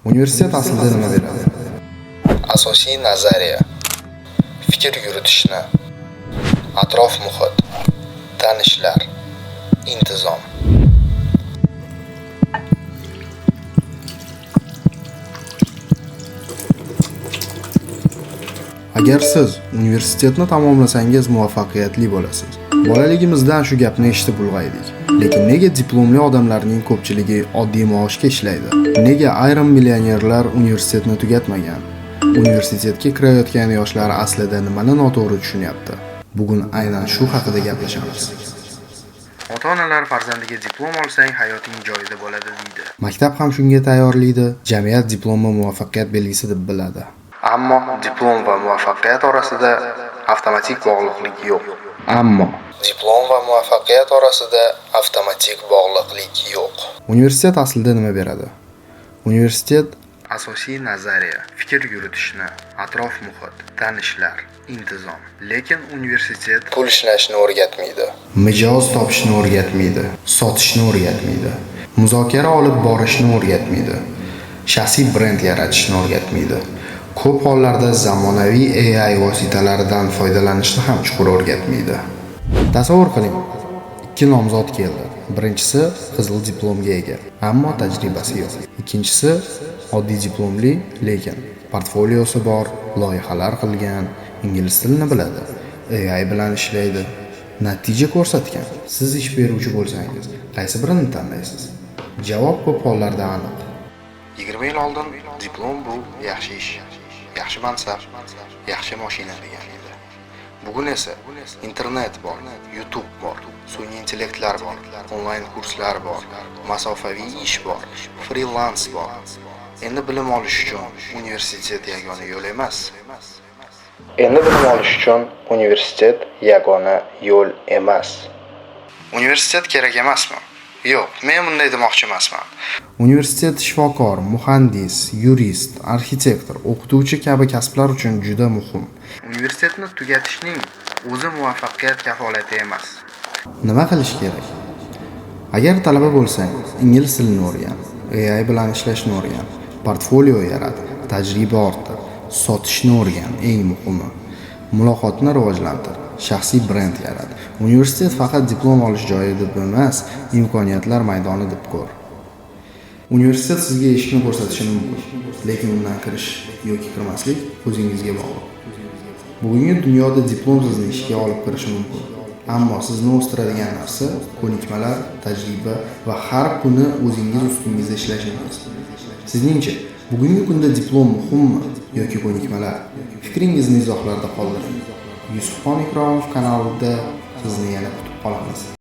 Universitet aslida nima beradi? Asosiy nazariya, fikr yuritishni, atrof muhit, tanishlar, intizom. Agar siz universitetni tamomlasangiz, muvaffaqiyatli bo'lasiz. Bolaligimizdan shu gapni eshitib ulg'aydik. Lekin nega diplomli odamlarning ko'pchiligi oddiy maoshga ishlaydi? Nega ayrim millionerlar universitetni tugatmagan? Universitetga kirayotgan yoshlar aslida nimani noto'g'ri tushunyapti? Bugun aynan shu haqida gaplashamiz. Ota-onalar farzandiga diplom olsang hayoting joyida bo'ladi deydi. Maktab ham shunga tayyorlaydi, jamiyat diplomni muvaffaqiyat belgisi deb biladi. Ammo diplom va muvaffaqiyat orasida avtomatik bog'liqlik yo'q. Ammo diplom va muvaffaqiyat orasida avtomatik bog'liqlik yo'q. Universitet aslida nima beradi? Universitet asosiy nazariya, fikr yuritishni, atrof muhit, tanishlar, intizom. Lekin universitet pul ishlashni o'rgatmaydi. Mijoz topishni o'rgatmaydi, sotishni o'rgatmaydi, muzokara olib borishni o'rgatmaydi, shaxsiy brend yaratishni o'rgatmaydi. Ko'p hollarda zamonaviy AI vositalaridan foydalanishni ham chuqur o'rgatmaydi. Tasavvur qiling, ikki nomzod keldi. Birinchisi qizil diplomga ega, ammo tajribasi yo'q. Ikkinchisi oddiy diplomli, lekin portfoliosi bor, loyihalar qilgan, ingliz tilini biladi, AI bilan ishlaydi, natija ko'rsatgan. Siz ish beruvchi bo'lsangiz, qaysi birini tanlaysiz? Javob ko'p hollarda aniq. 20 yil oldin diplom bu yaxshi ish, yaxshi mansab, yaxshi mashina degan edi. Bugun esa internet bor, YouTube bor, sun'iy intellektlar bor, onlayn kurslar bor, masofaviy ish bor, frilans bor. Endi bilim olish uchun universitet yagona yo'l emas. Endi bilim olish uchun universitet yagona yo'l emas. Universitet kerak emasmi? Yo'q, men bunday demoqchi emasman. Universitet shifokor, muhandis, yurist, arxitektor, o'qituvchi kabi kasblar uchun juda muhim. Universitetni tugatishning o'zi muvaffaqiyat kafolati emas. Nima qilish kerak? Agar talaba bo'lsang, ingliz tilini o'rgan, AI bilan ishlashni o'rgan, portfolio yarat, tajriba orttir, sotishni o'rgan, eng muhimi. Muloqotni rivojlantir, shaxsiy brend yarat. Universitet faqat diplom olish joyi deb emas, imkoniyatlar maydoni deb ko'r. Universitet sizga eshikni ko'rsatishi mumkin, lekin undan kirish yoki kirmaslik o'zingizga bog'liq. Bugungi dunyoda diplom sizni ishga olib kirishi mumkin. Ammo sizni o'stiradigan narsa ko'nikmalar, tajriba va har kuni o'zingiz ustingizda ishlashingiz. Sizningcha, bugungi kunda diplom muhimmi yoki ko'nikmalar? Fikringizni izohlarda qoldiring. Yusufxon Ikromov kanalida sizni yana kutib qolamiz.